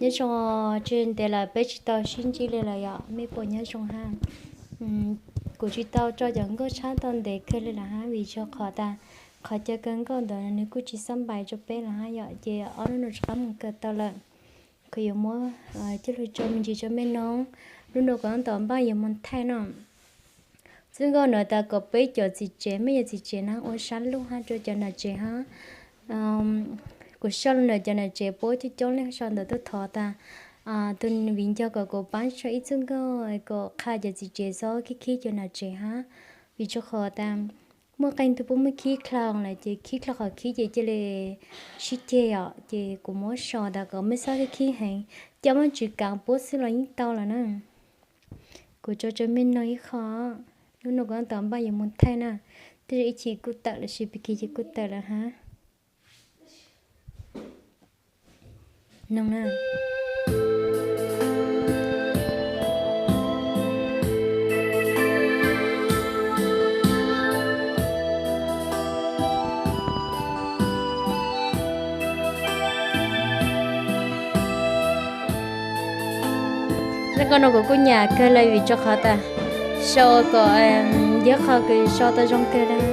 Nyob zoo, tsis ntev lawm peb tsis tau sib ntsib li lawm yom, mej puas nyob zoo hab? Kuv tsis tau tso cov nkauj tshab tau ntev kawg li lawm hab, vim rau qhov tas qhov cov kawv nkauj ntawd nws kuj tsis xab npais rau peb lawm hab yom, ces ob hnub no rov qab mus kawm tau lawm. Kuv yuav muab coj lug tso me ntsis rau mej noog. Hnub no kuv tab tom npaj yuav moog thaij no. Txuj nkauj no tas kom peb cov txiv tsev, mej cov txiv tsev na ua sab lug hab rau cov nam tsev hab. Kuv sau lug ntawm cov nam tsev puab coob coob leej sau ntawm tuaj thov tas tus viv ncaus kom kuv pab sau ib txuj nkauj kom qha cov txiv tsev xob khib khib cov nam tsev hab. Vim rau qhov tas muaj qee tug puab muab khib khlaus lawm ces khib khlaus qhov khib ces cia li sib ceg yom, ces kuv muab sau tas kom mej xob khib khib heev, coj mob tswv kaav puab xwb los yeej tau lawm na. Kuv tso rau mej noog ib qho. Hnub no kuv tab tom npaj yuav moog thaij na, tej zaum ib chim kuj tawm lossis pig kig ces kuj tawm lawm hab. Noog na. Txuj nkauj no kuv kuj nyam kawg lawm vim rau qhov tas sau kom yog qhov kws sau tau zoo kawg lawm.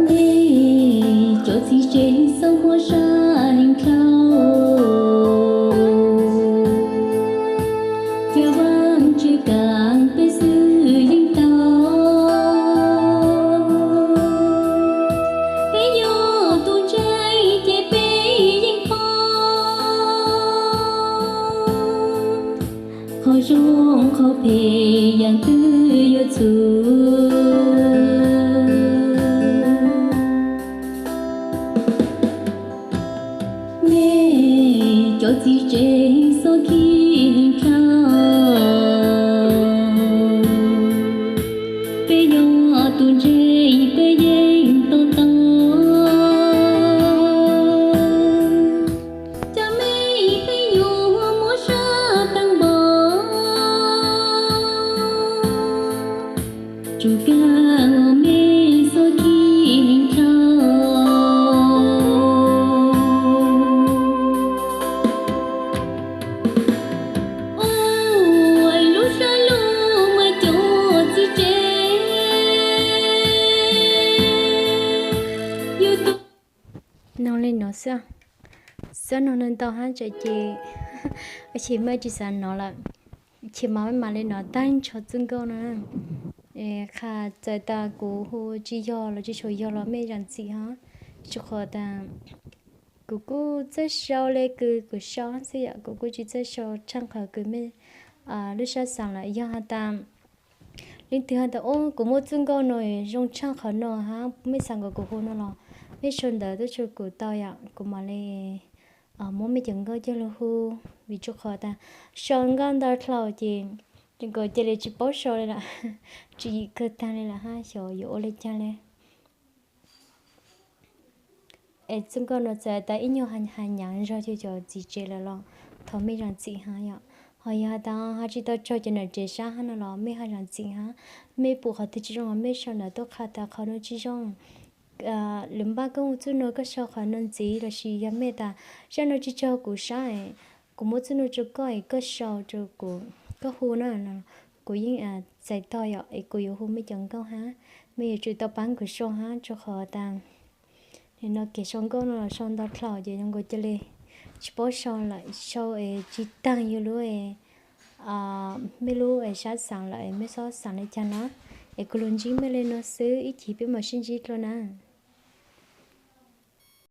Mej cov txiv tsev xob muab sab heev dlhau, cov vaaj tswv kaav peb xwb yeej tau. Peb yog tus ntseeg ces peb yeej paub, qhov zoo qhov phem yaam twg yuav txhum. Mej cov txiv tsev xob khib dlhau, peb yog tus ntseeg peb yeej to taub. Cov mej peb yuav muab sab taag npaum, tsum kag mej xob khib dlhau. Ua lub sab lug mas cov txiv tsev, yus tus noog li no xwb, xab noog ntau hab tsam ces, ua cas mej tsis xav nov lawm, ua cas mas mej mam li nov taag nrho txuj nkauj no. Qha txawm tas kuv hu tsis yog los tsis tshua yog los mej zaam txim hab, rua qhov tas kuv kuj txawj sau le kws kuv sau xwb yom, kuv kuj tsis txawj sau tshaaj qhov kws mej lub sab xaam lawm. Yog has tas leej twg has tas, o, kuv muaj txuj nkauj no zoo tshaaj qhov no hab, mej xav kom kuv hu no los mej sau ntawv tuaj tsua kuv tau yom, kuv mam li muab mej cov nkauj coj lug hu, vim rua qhov tas sau nkauj ntau dlhau ces, ces kuv cia li tsis paub sau li lawm, tswv yim kawg taag li lawm hab, xyov yuav ua le caag le. Es txuj nkauj no txawm tas ib nyuag has nyaav zog rua cov txiv tsev lawm los thov mej zaam txim hab yom. Ho yog has tas ho tsis tau raug cov nam tsev sab hab no los mej ho zaam txim hab. Mej pum qhov twg tsis zoo los mej sau ntawv tuaj qha tas qhov no tsis zoo, lwm npaj koj hu txuj no koj sau qhov no ntxiv, lossis yog mej tas zaj no tsis raug kuv sab, kuv muab txuj no rua koj es koj sau rua kuv, koj hu na, kuv yeej txais tog yom, es kuv yuav hu mej cov nkauj hab, mej yuav tsum tau paab kuv sau hab, rua qhov tas nim no kev sau nkauj no los sau ntau dlhau ces zoo nkaus cia li tsis paub sau lawm, sau es tsis taag yug lub, mej lub sab xaam lawm, mej xob xaam le caag na. Es kuv lug ntsib mej le nuav xwb, ib chim peb mam sib ntsib dlua na.